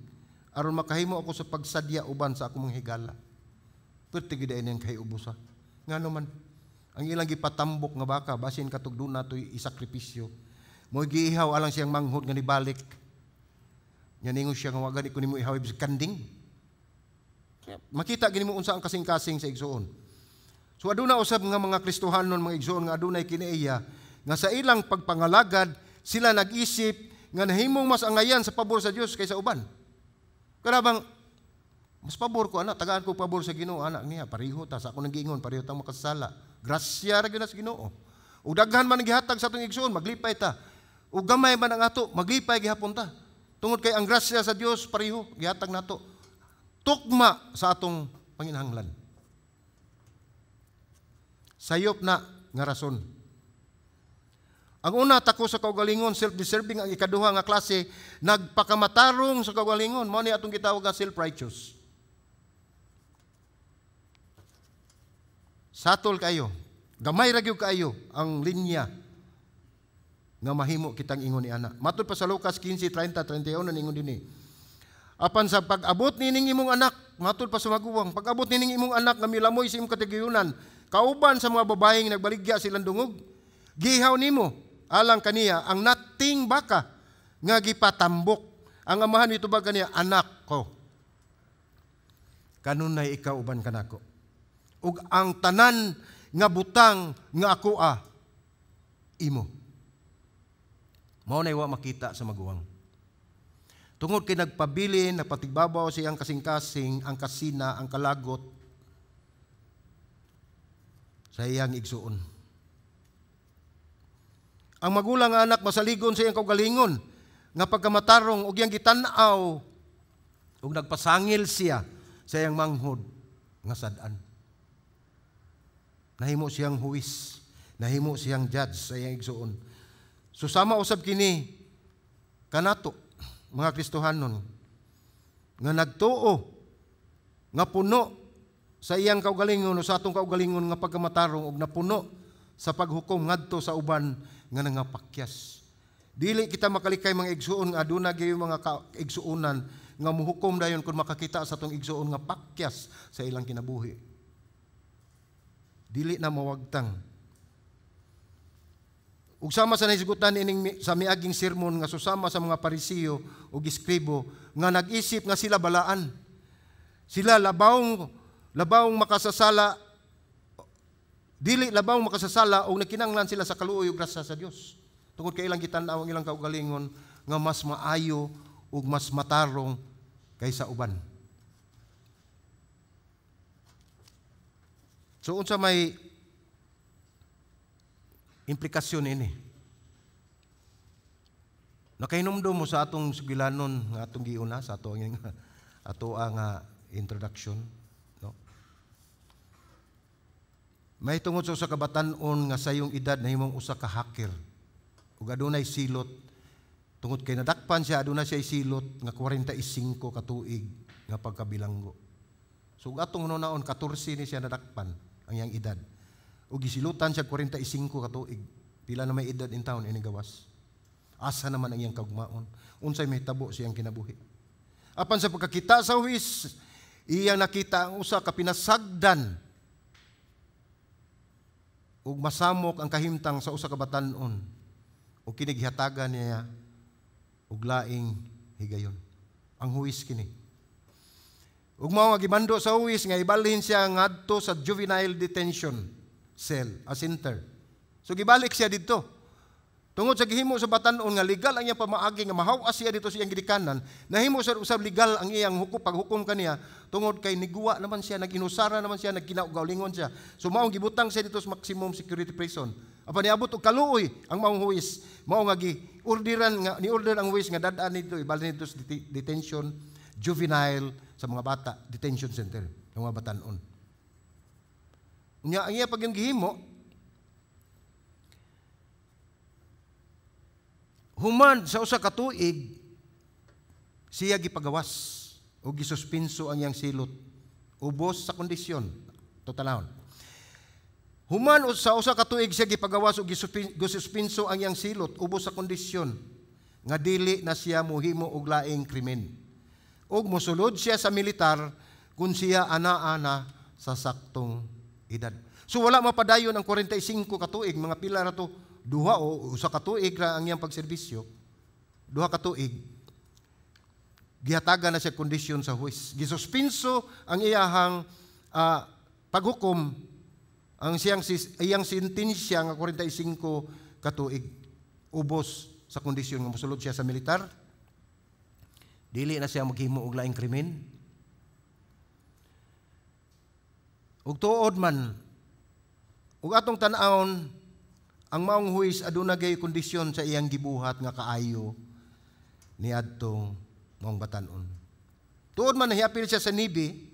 aron makahimo ako sa pagsadya uban sa akong mga higala." Perti gid ay niyang kahiubusa. Ngano man ang ilang gipatambok nga baka basin katog duna toy isakripisyo. Mo'y giihaw alang siyang manghod nga nibalik. Nya ningon siya nga wa gani ko nimo ihaw bisag kanding. Makita gini mo unsa ang kasing-kasing sa igsuon. So aduna usab nga mga Kristohanon, mga igsuon, nga adunay kinaiya nga sa ilang pagpangalagad sila nag-isip nga nahimong mas angayan sa pabor sa Dios kaysa uban. Kana bang mas pabor ko ana, tagaan ko pabor sa Ginoo anak niya, pareho ta sa ako nang giingon, pareho tang makasala. Grasya ra gyud na sa Ginoo. Ug daghan man ang gihatag sa atong igsuon, maglipay ta. Ug gamay man ang ato, maglipay gihapon ta. Tungod kay ang grasya sa Dios pareho gihatag nato. Tukma sa atong panginahanglan. Sayop na nga rason. Ang una, tako sa kaugalingon, self-deserving. Ang ikaduha nga klase, nagpakamatarong sa kaugalingon. Mao ni atong gitawag nga self-righteous. Satol kayo, gamay ra gyud kaayo ang linya Nga mahimo kitang ingon ni ana. Matud pa sa Lucas 15:30, 31, ningon dinhi. Apan sa pag-abot nining imong anak, matud pa sa maguwang, pag-abot nining imong anak nga milamoy sa imong katigayunan, kauban sa mga babaeng nagbaligya silang dungog, gihaw nimo alang kaniya ang nating baka nga gipatambok. Ang amahan mitubag kaniya, "Anak ko, kanunay ikaw uban kanako. Ug ang tanan nga butang nga ako a imo." Mao na wa makita sa maguwang. Tungod kay nagpabilin, nagpatigbabaw sa iyang kasing-kasing, ang kasina, ang kalagot sa iyang igsuon. Ang magulang nga anak masaligon sa iyang kaugalingon nga pagkamatarong ug iyang gitan-aw ug nagpasangil siya sa iyang manghod nga sad-an. Nahimo siyang huwis, nahimo siyang judge sa iyang igsuon. So sama usab kini kanato mga Kristohanon nga nagtuo nga puno sa iyang kaugalingon o sa atong kaugalingon nga pagkamatarong ug napuno sa paghukom ngadto sa uban nga nangapakyas. Dili kita makalikay, mga igsuon, nga aduna gyud mga igsuonan nga muhukom dayon kung makakita sa atong igsuon nga pakyas sa ilang kinabuhi. Dili na mawagtang. Ug sama sa nahisgutan ining sa miaging sermon nga susama sa mga Parisiyo ug eskribo nga nag-isip nga sila balaan. Sila labawng labawng makasasala, dili labawng makasasala ug nagkinahanglan sila sa kaluoy ug grasya sa Dios. Tungod kay ilang gitan-aw ang ilang kaugalingon nga mas maayo ug mas matarong kaysa uban. So unsa may implikasyon ini? Nakahinumdum mo sa atong sugilanon nga atong giuna sa atong ato nga introduction, no? May tungod sa usa ka batan-on nga sa iyong edad nahimong usa ka hacker ug adunay silot tungod kay nadakpan siya, adunay siya silot nga 45 ka tuig nga pagkabilanggo. So atong hunaon, 14 ni siya nadakpan ang iyang edad. Ug gisilutan siya 45 ka tuig. Pila na may edad in town ini gawas? Asa naman ang iyang kaugmaon? Unsay mahitabo siyang kinabuhi? Apan sa pagkakita sa huwis, iyang nakita ang usa ka pinasagdan ug masamok ang kahimtang sa usa ka batan-on ug kini gihatagan niya og laing higayon. Ang huwis kini. Ug mao nga gimando sa huwis nga ibalhin siya ngadto sa juvenile detention cell, a center. So gibalik siya didto. Tungod sa gihimo sa batan-on nga legal ang iyang pamaagi nga mahaw-as siya dito sa iyang gidikanan, nahimo sa usab legal ang iyang hukom paghukom kaniya tungod kay niguwa naman siya, naginusara naman siya, nagkinaugalingon siya. So maong gibutang siya dito sa maximum security prison. Apan niabot og kaluoy ang maong huwis, mao nga gi-orderan nga ni-order ang huwis nga dad-an nito, ibalhin dito sa detention juvenile sa mga bata, detention center ng mga batan-on. Unya ang iya pag yung gihimo, human sa usa ka tuig siya gipagawas o gisuspinso ang iyang silot ubos sa kondisyon. Totalahon. Human sa usa ka tuig siya gipagawas o gisuspinso ang iyang silot ubos sa kondisyon nga dili na siya mohimo og laing krimen. Ug mosulod siya sa militar kung siya ana-ana sa saktong edad. So wala mapadayon ang 45 ka tuig, mga pila ra to, duha o usa ka tuig ra ang iyang pagserbisyo. 2 ka tuig. Gihatagan na siya kondisyon sa huwes. Gisuspinso ang iyahang paghukom, ang iyang sentensya nga 45 ka tuig ubos sa kondisyon nga mosulod siya sa militar. Dili na siya maghimo og laing krimen. Ug tuod man ug atong tan-awon ang maong huwis aduna gay kondisyon sa iyang gibuhat nga kaayo niadtong maong batan-on. Tuod man nahiapil siya sa Navy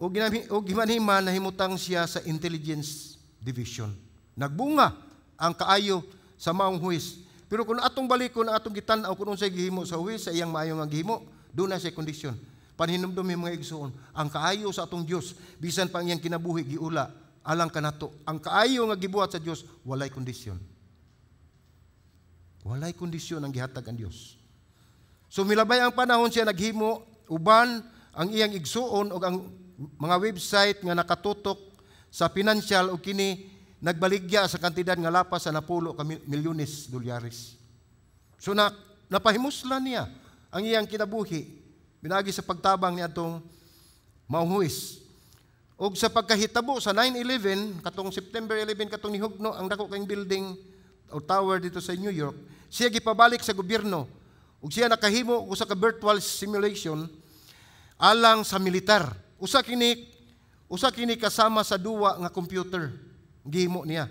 ug himan-himan nahimutang siya sa Intelligence Division. Nagbunga ang kaayo sa maong huwis. Pero kung atong balikon ang atong gitan-aw kung unsay gihimo sa huwis sa iyang maayo nga gihimo, doon na siya kondisyon. Panhinumdum mga igsoon, ang kaayo sa atong Dios bisan pa ang iyang kinabuhi giula alang kanato. Ang kaayo nga gibuhat sa Dios walay kondisyon. Walay kondisyon ang gihatag ang Dios. So milabay ang panahon, siya naghimo uban ang iyang igsuon og ang mga website nga nakatutok sa financial, ug kini nagbaligya sa kantidad nga lapas sa 10 ka milyones dolyares. So na napahimuslan niya ang iyang kinabuhi binagi sa pagtabang niadtong maong huwis. Og sa pagkahitabo sa 9/11, katong September 11, katong nihugno ang dako kang building o tower dito sa New York, siya gipabalik sa gobyerno ug siya nakahimo og usa ka virtual simulation alang sa militar. Usa kini kasama sa duwa nga computer gihimo niya.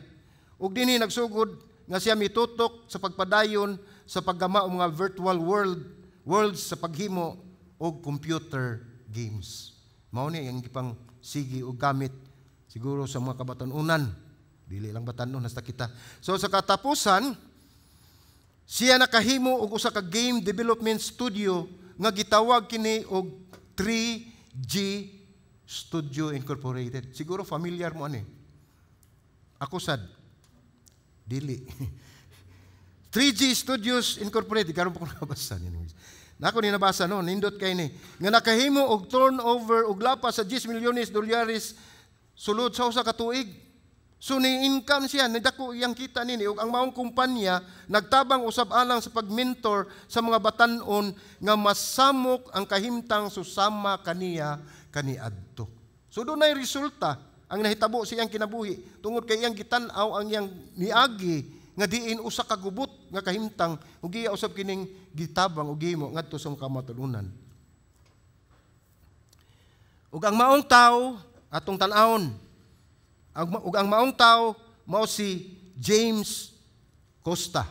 Ug dinhi nagsugod nga siya mitutok sa pagpadayon sa paggama og mga virtual worlds sa paghimo og computer games. Mao ni ang gipang sige og gamit siguro sa mga kabatanunan. Dili lang batanon, hasta kita. So sa katapusan, siya nakahimo og usa ka game development studio nga gitawag kini og 3G Studio Incorporated. Siguro familiar mo ani. Ako sad dili. 3G Studios Incorporated, karon pa ko nakabasa ni. Nako ni nabasa, no, nindot kay ni nga nakahimo og turnover og lapas sa 10 milyones dolyares sulod sa usa ka tuig. So ni income siya, nidako iyang kita nini, ug ang maong kumpanya nagtabang usab alang sa pagmentor sa mga batan-on nga masamok ang kahimtang susama kaniya kaniadto. So dunay resulta ang nahitabo sa iyang kinabuhi tungod kay iyang gitan-aw ang iyang niagi nga diin usa ka gubot nga kahimtang ug iya usab kining gitabang ug gihimo ngadto sa kamatuoran. Ug ang maong tawo atong tan-awon. Ug ang maong tawo mao si James Costa.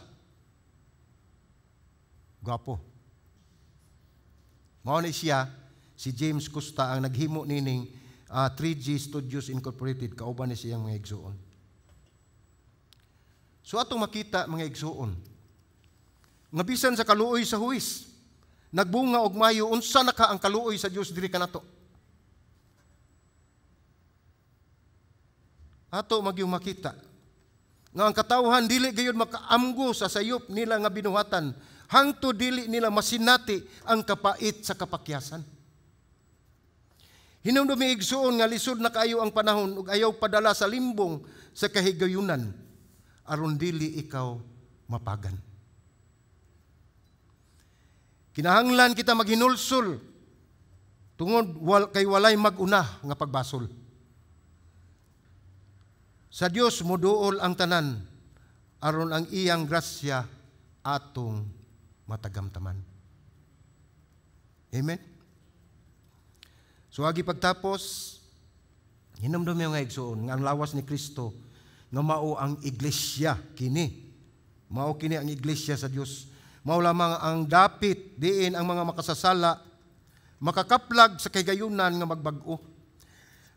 Gwapo. Mao ni siya, si James Costa, ang naghimo nining 3G Studios Incorporated kauban ni siyang mga igsuon. So atong makita, mga igsuon, nga bisan sa kaluoy sa huwis nagbunga og mayo, unsa na ka ang kaluoy sa Dios diri kanato? Ato magyung makita nga ang katawhan dili gayud makaamgo sa sayop nila nga binuhatan hangtod dili nila masinati ang kapait sa kapakyasan. Hinumdumi, igsuon, nga lisod na kaayo ang panahon ug ayaw padala sa limbong sa kahigayunan aron dili ikaw mapagan. Kinahanglan kita maghinulsol tungod kay walay mag-una nga pagbasol. Sa Dios moduol ang tanan aron ang iyang grasya atong matagamtaman. Amen. So agi pagtapos, hinumdumi, nga igsuon, nga ang lawas ni Kristo nga mao ang iglesia kini. Mao kini ang iglesia sa Dios. Mao lamang ang dapit diin ang mga makasasala makakaplag sa kahigayunan nga magbag-o.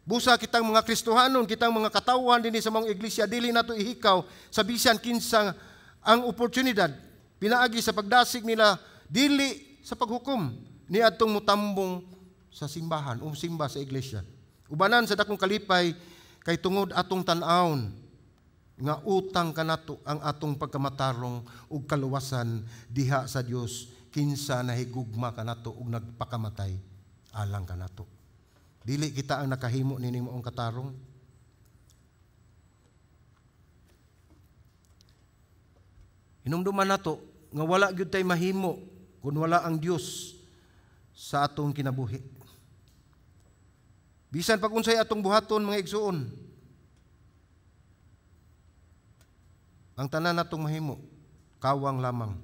Busa kitang mga Kristohanon, kitang mga katawhan dinhi sa mga iglesia, dili nato ihikaw sa bisan kinsa ang oportunidad pinaagi sa pagdasig nila, dili sa paghukom ni adtong mutambong sa simbahan o simba sa iglesia. Ubanan sa dakong kalipay kay tungod atong tan-awon nga utang kanato ang atong pagkamatarong ug kaluwasan diha sa Dios, kinsa nahigugma kanato ug nagpakamatay alang kanato. Dili kita ang nakahimo nining maong katarong. Hinumduman nato nga wala gyud tay mahimo kun wala ang Dios sa atong kinabuhi. Bisan pag unsay atong buhaton, mga igsuon, ang tanan natong mahimo kawang lamang.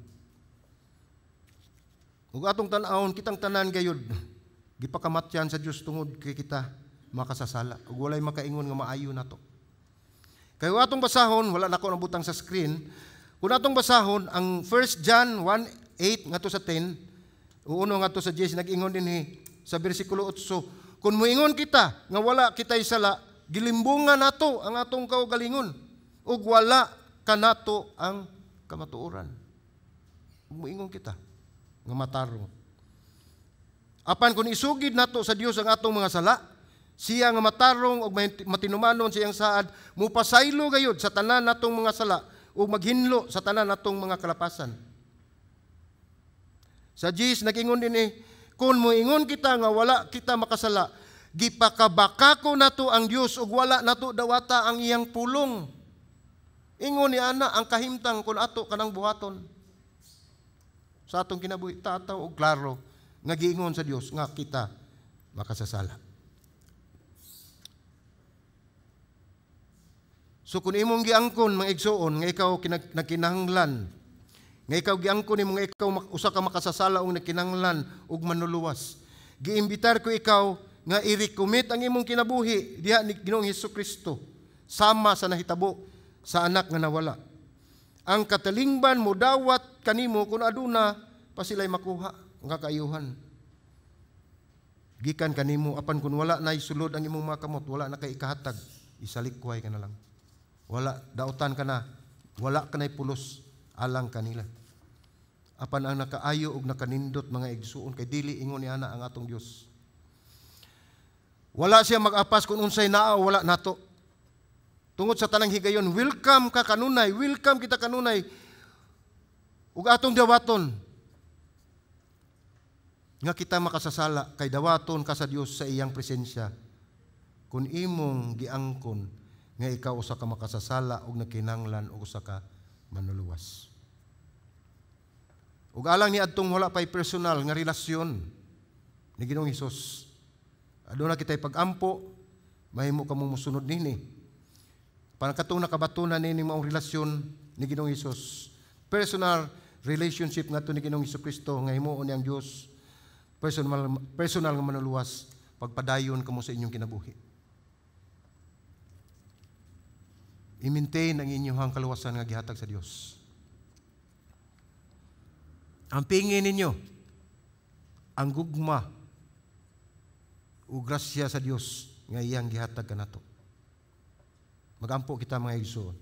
Ug atong tan-awon, kitang tanan gayud gipakamatyan sa Dios tungod kay kita makasasala ug walay makaingon nga maayo nato. Kay atong basahon, wala nako nabutang sa screen, kung atong basahon ang 1 John 1:8 ngadto sa 10, uno ngadto sa 10, nag-ingon dinhi sa bersikulo 8, kung moingon kita nga wala kitay sala, gilimbungan nato ang atong kaugalingon ug wala kanato ang kamatuoran. Moingon kita nga matarong. Apan kung isugid nato sa Dios ang atong mga sala, siya nga matarong ug matinumanon siyang saad, mupasaylo gayud sa tanan natong mga sala ug maghinlo sa tanan natong mga kalapasan. Sa Gis nag-ingon dinhi, kung moingon kita nga wala kita makasala, gipakabakako nato ang Dios ug wala nato dawata ang iyang pulong. Ingon ni ana ang kahimtang kung ato kanang buhaton sa atong kinabuhi, tataw og klaro nga giingon sa Dios nga kita makasasala. So kung imong giangkon, mga igsuon, nga ikaw nagkinahanglan, nga ikaw giangkon nimo nga ikaw usa ka makasasala og nagkinahanglan og manluluwas, giimbitar ko ikaw nga i-recommit ang imong kinabuhi diha ni Ginoong Hesus Kristo sama sa nahitabo sa anak nga nawala. Ang katalingban mo dawat kanimo kung aduna pa sila'y makuha nga kaayuhan gikan kanimo, apan kung wala na sulod ang imong mga kamot, wala na kay ikahatag, isalikway ka na lang. Wala, dautan ka na, wala ka na pulos alang kanila. Apan ang nakaayo og nakanindot, mga igsuon, kay dili ingon ni ana ang atong Dios. Wala siya mag-apas kung unsay naa o wala nato. Tungod sa tanang higayon, welcome ka kanunay, welcome kita kanunay ug atong dawaton nga kita makasasala kay dawaton ka sa Dios sa iyang presensya kung imong giangkon nga ikaw usa ka makasasala ug nagkinahanglan og usa ka manluluwas. Ug alang ni adtong wala pay personal nga relasyon ni Ginoong Hesus, aduna kitay pag-ampo, mahimo ka mong mosunod nini. Para katong nakabatunan nini maong relasyon ni Ginoong Hesus, personal relationship ngadto ni Ginoong Hesus Kristo nga himuon niyang Dios, personal nga manluluwas, pagpadayon kamo sa inyong kinabuhi. I-maintain ang inyong kaluwasan nga gihatag sa Dios. Ang pingin ninyo, ang gugma o grasya sa Dios nga iyang gihatag kanato. Magampo kita, mga igsoon.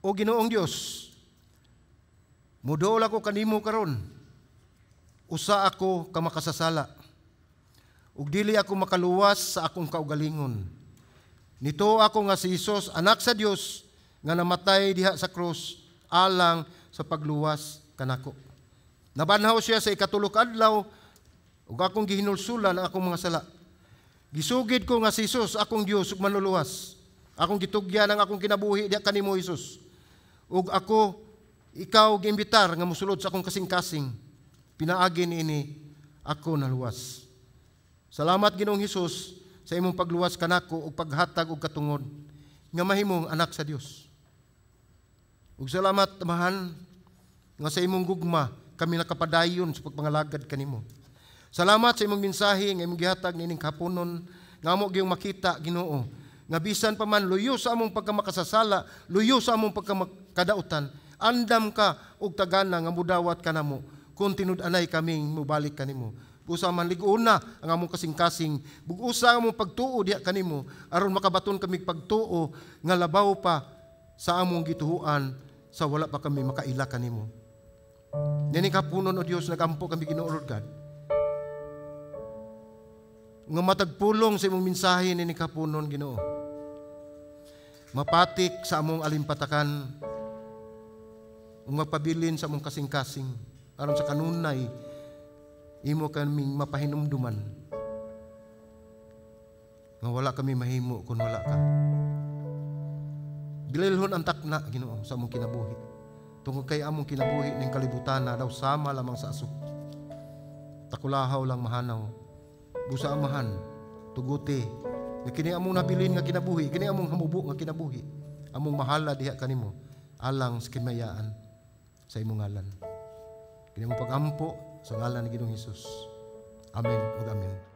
O Ginoong Dios, muduol ako kanimo karon. Usa ako ka makasasala. Ug dili ako makaluwas sa akong kaugalingon. Nito ako nga si Hesus, anak sa Dios, nga namatay diha sa krus alang sa pagluwas kanako. Nabanhaw siya sa ikatulo ka adlaw ug akong gihinulsulan ang akong mga sala. Gisugid ko nga si Hesus akong Dios ug manluluwas. Akong gitugyan ang akong kinabuhi diha kanimo, Hesus. Ug ako ikaw giimbitar nga mosulod sa akong kasing-kasing. Pinaagi niini ako naluwas. Salamat, Ginoong Hesus, sa imong pagluwas kanako ug paghatag og katungod nga mahimong anak sa Dios. Ug salamat, Amahan, nga sa imong gugma kami nakapadayon sa pagpangalagad kanimo. Salamat sa imong mensahe nga imong gihatag niining kahaponon nga amo giyong makita, Ginoo, nga bisan pa man luyo sa among pagkamakasasala, luyo sa among pagkamakadautan, andam ka og tagana nga mudawat kanamo kung tinud-anay kaming mubalik kanimo. Busa man lig-una ang among kasing-kasing, bug-usa ang among pagtuo diha kanimo aron makabaton kami pagtuo nga labaw pa sa among gituhuan sa wala pa kami makaila kanimo. Nining kapunon, o Dios, nagampo kami, Ginoo Lord God, nga matagpulong sa imong mensahe nining kapunon, Ginoo, mapatik sa among alimpatakan ug mapabilin sa among kasing-kasing aron sa kanunay imo kaming mapahinumduman nga wala kami mahimo kung wala ka. Gililhon ang takna, Ginoo, sa among kinabuhi. Tungod kay among kinabuhi ning kalibutan na daw sama lamang sa aso. Takulahaw lang mahanaw. Busa, Amahan, tuguti nga kini among nabilin nga kinabuhi, kini among hamubo nga kinabuhi, among mahala diha kanimo alang sa kimayaan sa imong ngalan. Kini among pagampo sa ngalan ni Ginoong Hesus. Amen ug amen.